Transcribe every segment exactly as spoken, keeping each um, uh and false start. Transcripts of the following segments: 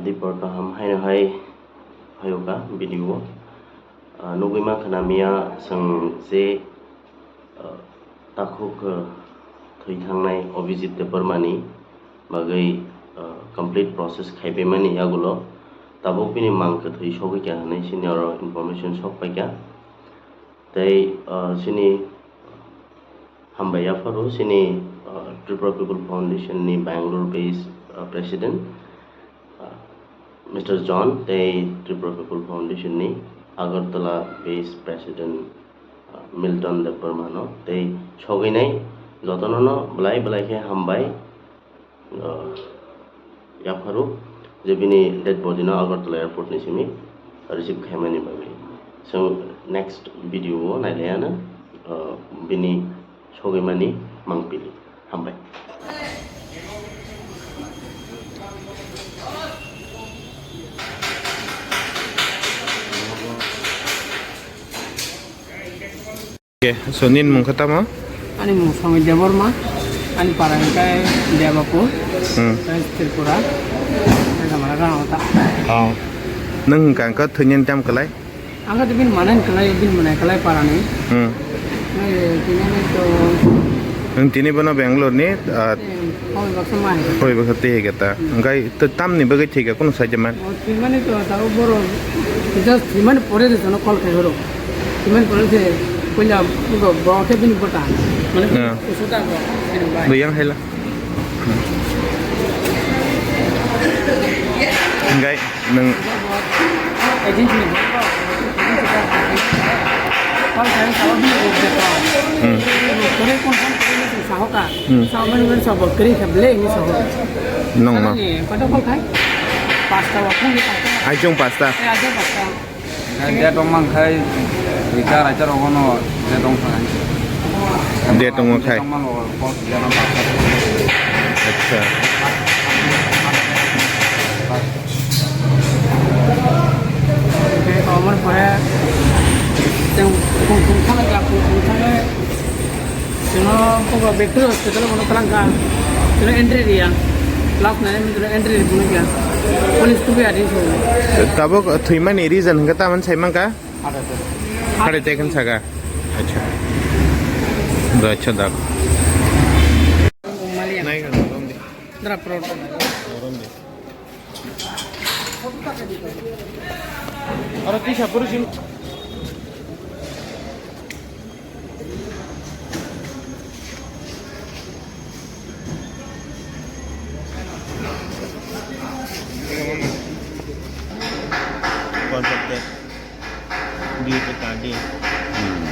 Dipor kaham haino hai phaiyokha video o. Ah, nugwi mankha na miya chwng je, ah, takhuk, ah, thwi thangnai Abhijit Debbarma ni bagwi, ah, complete process khaibaimani yagulo tabuk bini mang kwthwi sogwi kha hwnwi sini oro information sok paikha. Tei, ah, chini hambai yapharo chini, ah, Tripura People Foundation ni Bangalore based, ah, president, ah, Mister John tei Tripura People Foundation ni Agartala based president, ah, Milton Debbarma no tei sogwinai jotono no belai belai khe hambai. Ah, yapharo je bini dead body no Agartala airport ni simi receive khaimani bagwi. So next video o nailaiano, ah, bini sogwimani mangpili. Hambai. Okay, so nini mung khe tamo? Ani mung Songit Debbarma, ani para hwnkhe Debapur, Hmm. West Tripura, Nagamara Ganao ta. Oh. Nwng hwnkha hwnkhe thwinani tam kwlai? Ang khe bini manani kwlai, bini manai kwlai parani. Hmm. Nai, tinani to Nwng tini bono Bangalore ni, ah, Hoi baksa mai. Hoi baksa tei hai khe ta. Hmm. Hwnkhe to tamni bagwi thwi kha kunu sai man? O, thwimani to ta o borok just thwimani pore de jono call khai horo. Thwimani pore de koila bo, bo khe bini bota. Mane Yeah. Usuda bo, bini bai. Bo yang hai la. Hwnkhe nwng Hmm. Hmm. Nwng no. Aijong pasta. Date wng man khai duita raisa rogono date wng thang. Date wng khai. Acha. Omo pore chwng phung phung thangwi kha, phung phung thangwi chwngno Victory Hospital bono twlang kha. Chwngno entry riya. Last nine minute entry ri phunukya. Police tubi adi so. Tabuk thwimani reason hwnkhe tamani sai mankha? Heart attack. Heart attack hwn saka. Acha. Do acha dak. Nai kan, rom di. Dara pro. Rom di. Aro kisa puru sim. Konsep teh. Di P K D. Hmm.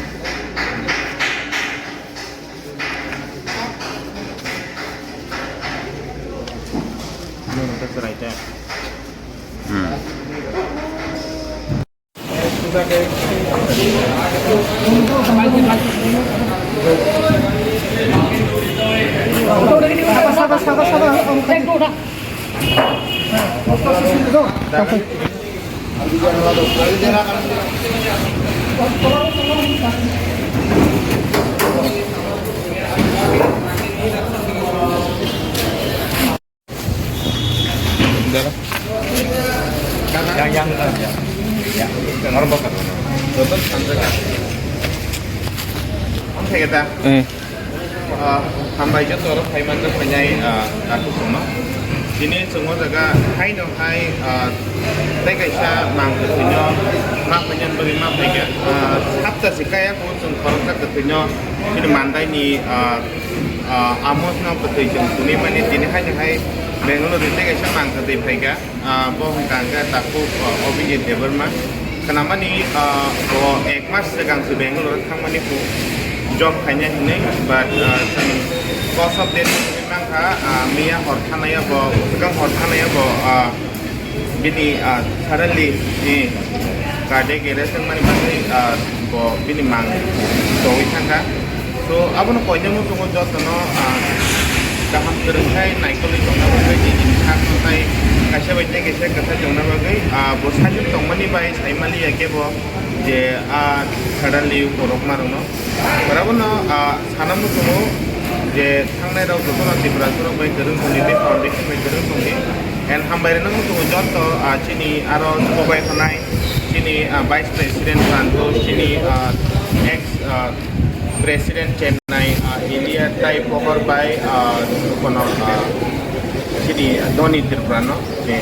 Nung ta serai ta. Hmm. Yang, yang, yang. Ya. Orang bakar. Betul, santai. Oke, kita. Eh. Ah, hambai joto oro phai manjak phainai, ah, dakhuk tongno. Tini chwng o jaga haino hai, ah, tei kaisa mang kwthwino ma phainani bagwi ma phaikha. Ah, hapta se kaya ko chwng khoroksa kwthwino chini mandaini, ah, ah, amo no kwthwi chwng suni mani tini haino hai Bangalore tei kaisa mang kwthwi phaikha. Ah, bo hwnkha hwnkhe takhuk, ah, Abhijit Debbarma. Khnamani, ah, bo ek mas swkang se Bangalore thangmani job khainai hinwi, but, ah, chwng cause of death hinwi mankha, ah, miya hor thanaya bo, swkang hor thanaya bo, ah, bini, ah, suddenly, eh, cardiac arrest wngmani bagwi, ah, bo bini mang tongwi thangkha. So, abono koinai muchungo jotono, ah, kaham kwrwngkhai naikolwi tongna bagwi, nini sak tei kaisa bai tei kaisa kwthai tongna bagwi, ah, bo sajwk tongmani bai saimaliya khe bo je, ah, suddenly borok marokno. Aro abono, ah, sana muchungo je thangnai rok jotono Tripura borok bai kwrwng tongdi tei foundation bai kwrwng tongdi. And hambai rwna muchungo joto, ah, chini aro chubabai thanai chini, ah, Vice President Santosh, chini, ah, ex, ah, President Chennai, ah, India tai pohor bai, ah, kono, ah, chini Dhoni Tripura no. Eh,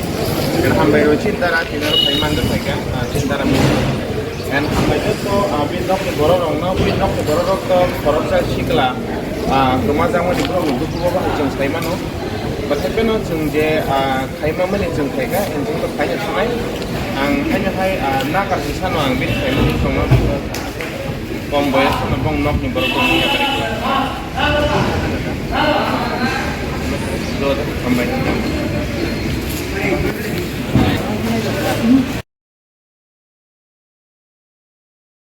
and hambai rw chini dara tini aro phai manjak phaikha, ah, chini dara muchungo. And hambai joto, ah, bini nokni borok rokno, bini nokni borok rok to khoroksa sikla, ah, kwma jangmani borokni dukhubo bahai chwng sai mano. Bwthai phano chwng je, ah, khaima mani chwng khaikha, chwng to khaina thanai. Ang haino hai, ah, nakar sano ang bini khaimani tongma kom boyas no bong nokni borok rok ni yakari khlai. Do, do, hambai.